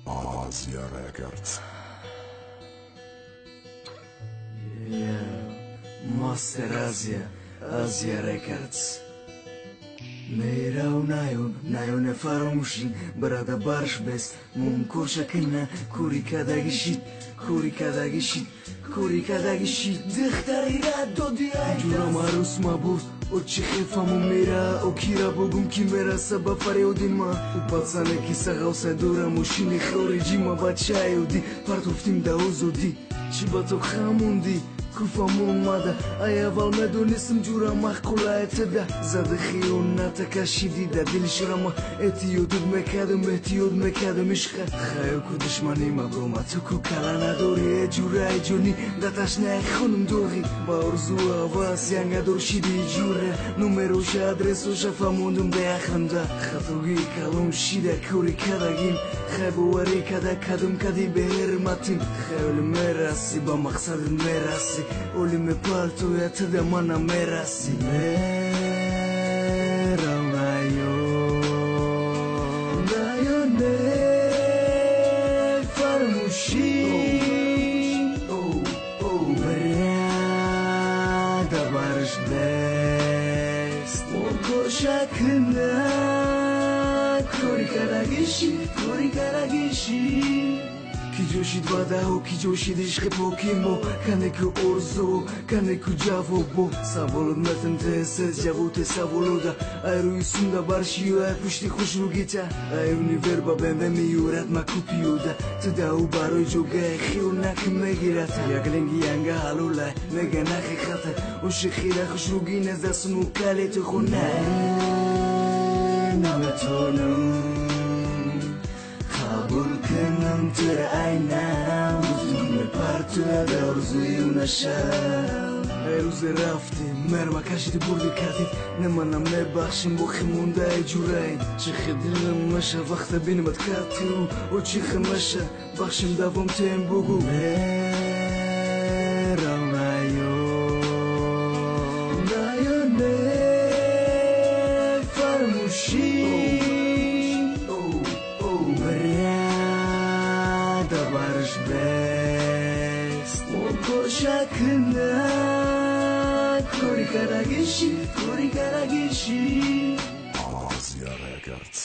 Asia Records. Yeah, Master Asia, Asia Records. Мерав наё, наё не фаромӯшӣ, барада барш бес, мумкор шакина, кори кадаги шид, кори кадаги шид, кори кадаги шид, духтари рад доди ай. Ҷурам арӯс мабурд, о чӣ хефаму мера, о кира бугум ки мераса ба фарёди ма. Ӯ пацане ки сағавса дора мошини хориҷӣ, ма бачаёдӣ, партофтим да озодӣ. Чӣ ба то хамондӣ? Куфамон мада, ай аввал медонистам ҷура маъқулае тада. Зада хиёната кашидӣ да дили шурама, эҳтиётут мекардам, эҳтиёт мекардам ишқа. Хаё ку душмани ма брома, ту ку кала надорӣ, э ҷураи ҷонӣ, да ташнаи хунум доғӣ. Ба орзу ҳавас янгадор шиди ҷура, номероша адресоша фаҳмондум беақлмда. Хатогии калон шида кори кадагим, хай боварӣ када кадум кади беҳирматим. Хаёли мерасӣ, ба мақсадат мерасӣ, оли мепартоя туда мана мерасӣ. Мерав наё, наё не фаромӯшӣ, брада барш бест, кошакна кори карагиши, кори карагиши. Ки ҷӯшид ваъдаҳо, ки ҷӯшид ишқи поки мо, кане ку орзу, кане ку ҷавобо. Саволот метам тез-тез ҷавоте саволода, ай рӯи сунда баршию ай пушти хушругита. Ай универ ба БМВ меюрад ма ку пиёда, ту даҳу барои ҷогаи хиёнак мегирад. Як ленги янга ҳалолай, мега нақиқата, ошиқира хушругӣ нездасуну калети хона. Наметонам қабул кунам тура айнам, гуфтум мепартоя да орзую нашав. Ай рӯзе рафтем, мерма кашиди бурди кардид, не манам мебахшим боқӣ мондаи ҷураин. Чӣ хел дилам маша вақта бинамад кату, о чӣ хел маша бахшим давом тем бугу. Мерав наё, наё не фаромӯшӣ, брада барш бест, кошакна кори карагиши, кори карагиши. Asia Records.